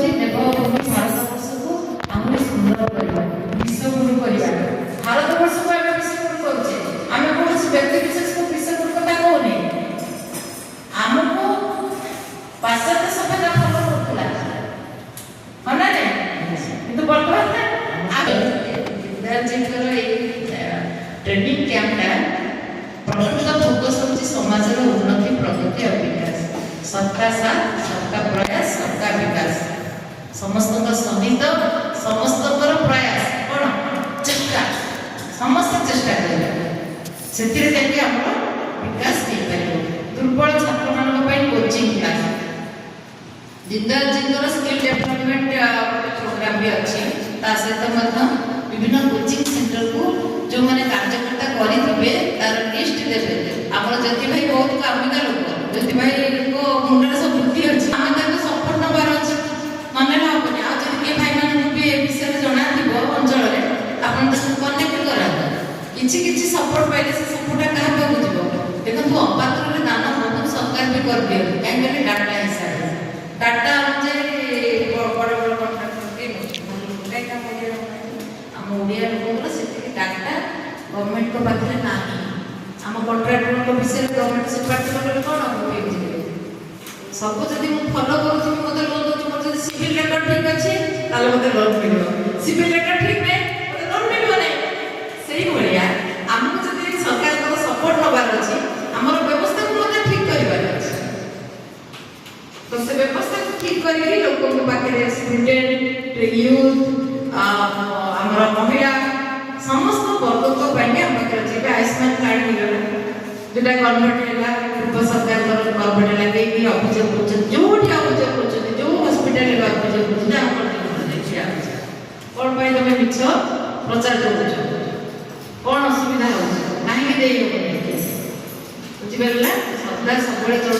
ହେଉଛି ଦେବଭୂମି ଭାରତବର୍ଷକୁ ଆହୁରି ସୁନ୍ଦର କରିବା, ବିଶ୍ୱଗୁରୁ କରିବା। ଭାରତବର୍ଷକୁ ଆମେ ବିଶ୍ୱଗୁରୁ କରୁଛେ। ଆମେ କୌଣସି ବ୍ୟକ୍ତି ବିଶେଷକୁ ବିଶ୍ୱଗୁରୁ କଥା କହୁନେ। ଆମକୁ ପାଶ୍ଚାତ୍ୟ ସଭ୍ୟତା ଫଲୋ କରୁଥିଲା, ହଁ ନା ନାଇଁ? କିନ୍ତୁ ବର୍ତ୍ତମାନ ଆମେ ଦୀନଦୟାଲଜୀଙ୍କର ଏଇ ଟ୍ରେନିଂ କ୍ୟାମ୍ପଟା ପ୍ରକୃତ ଫୋକସ୍ ହେଉଛି ସମାଜର ଉନ୍ନତି, ପ୍ରଗତି ଆଉ ବିକାଶ। सबका साथ, सबका प्रयास, सबका विकास। ସମସ୍ତଙ୍କ ସହିତ ସମସ୍ତଙ୍କର ପ୍ରୟାସ, କ'ଣ ଚେଷ୍ଟା, ସମସ୍ତେ ଚେଷ୍ଟା କରିବେ, ସେଥିରେ ଯାଇକି ଆମର ବିକାଶ ହେଇପାରିବ। ଦୁର୍ବଳ ଛାତ୍ରମାନଙ୍କ ପାଇଁ କୋଚିଂ କ୍ଲାସ୍, ଦୀନଦୟାଲଜୀଙ୍କର ସ୍କିଲ୍ ଡେଭଲପମେଣ୍ଟ ଗୋଟେ ପ୍ରୋଗ୍ରାମ ବି ଅଛି। ତା ସହିତ ମଧ୍ୟ ବିଭିନ୍ନ କୋଚିଂ ସେଣ୍ଟରକୁ ଯେଉଁମାନେ କାର୍ଯ୍ୟକର୍ତ୍ତା କରିଥିବେ, ତାର ଲିଷ୍ଟ ଦେବେ। ଆମର ଜ୍ୟୋତି ଭାଇ ବହୁତ କାମିକା ଲୋକ। ଜ୍ୟୋତି ଭାଇଙ୍କ ମୁଣ୍ଡରେ ସବୁ ବୁଦ୍ଧି ଅଛି। ଆମେ ତାକୁ ସପୋର୍ଟ ନେବାର ଅଛି, ନନେଲେ ହବନି। ଆଉ ଯଦି କିଏ ଭାଇମାନଙ୍କୁ ବି ଏ ବିଷୟରେ ଜଣାଥିବ ଅଞ୍ଚଳରେ, ଆପଣ ତାକୁ କନେକ୍ଟ କରାନ୍ତୁ। କିଛି କିଛି ସପୋର୍ଟ ପାଇଲେ ସେ ସପୋର୍ଟଟା କାହା ପାଖକୁ ଯିବ? ଦେଖନ୍ତୁ, ଅପାତ୍ରରେ ଦାନ ବହୁତ ସରକାର ବି କରିଦିଅନ୍ତି। କାହିଁକି କହିଲେ ଡାଟା ହିସାବରେ, ଡାଟା ଅନୁଯାୟୀ ବଡ଼ ବଡ଼ କଣ୍ଟ୍ରାକ୍ଟର ବି କାହିଁକି ଆମ ଓଡ଼ିଆ ଲୋକ, ଆମ ଓଡ଼ିଆ ଲୋକଙ୍କର ସେତିକି ଡାଟା ଗଭର୍ଣ୍ଣମେଣ୍ଟଙ୍କ ପାଖରେ ନାହିଁ। ଆମ କଣ୍ଟ୍ରାକ୍ଟରଙ୍କ ବିଷୟରେ ଗଭର୍ଣ୍ଣମେଣ୍ଟ ସେ ପାର୍ଟି କଲେ କ'ଣ ହବ? ବୁଝିବେ ସବୁ ଯଦି ମୁଁ ଫଲୋ କରୁଥିବି, ମୋତେ ଲୋନ୍ ଦେଉଛି। ମୋର ଯଦି ସିବିଲ୍ ରେକର୍ଡ ଠିକ୍ ଅଛି, ତାହେଲେ ମୋତେ ଲୋନ୍ ମିଳିବ। ସିବିଲ୍ ରେକର୍ଡ ଠିକ୍ ନାହିଁ, ମୋତେ ଲୋନ୍ ମିଳିବ ନାହିଁ। ସେଇଭଳିଆ ଆମକୁ ଯଦି ସରକାରଙ୍କର ସପୋର୍ଟ ନେବାର ଅଛି, ଆମର ବ୍ୟବସ୍ଥାକୁ ମଧ୍ୟ ଠିକ୍ କରିବାର ଅଛି। ତ ସେ ବ୍ୟବସ୍ଥାକୁ ଠିକ୍ କରିକି ଲୋକଙ୍କ ପାଖରେ ଷ୍ଟୁଡେଣ୍ଟ, ୟୁଥ୍, ଆମର ମହିଳା, ସମସ୍ତ ବର୍ଗଙ୍କ ପାଇଁ ଆମ ପାଖରେ ଅଛି। ଏବେ ଆୟୁଷ୍ମାନ କାର୍ଡ ହେଇଗଲା, ଯୋଉଟା କନଭର୍ଟ ହେଲା, ପୂର୍ବ ସରକାରଙ୍କର କନଭର୍ଟ ହେଲା। କେହି ଅଭିଯୋଗ କରୁଛନ୍ତି, ଯୋଉଠି ଅଭିଯୋଗ କରୁଛନ୍ତି, ଯୋଉ ହସ୍ପିଟାଲରେ ଅଭିଯୋଗ କରୁଛନ୍ତି, ଆମ ଠିଆ ହେଉଛି। କ'ଣ ପାଇଁ ତମେ ମିଛ ପ୍ରଚାର କରୁଛ? କ'ଣ ଅସୁବିଧା ହେଉଛି? କାହିଁକି ଦେଇ ହେବନି? ବୁଝିପାରିଲା? ସରକାର ସବୁବେଳେ ଚଳୁ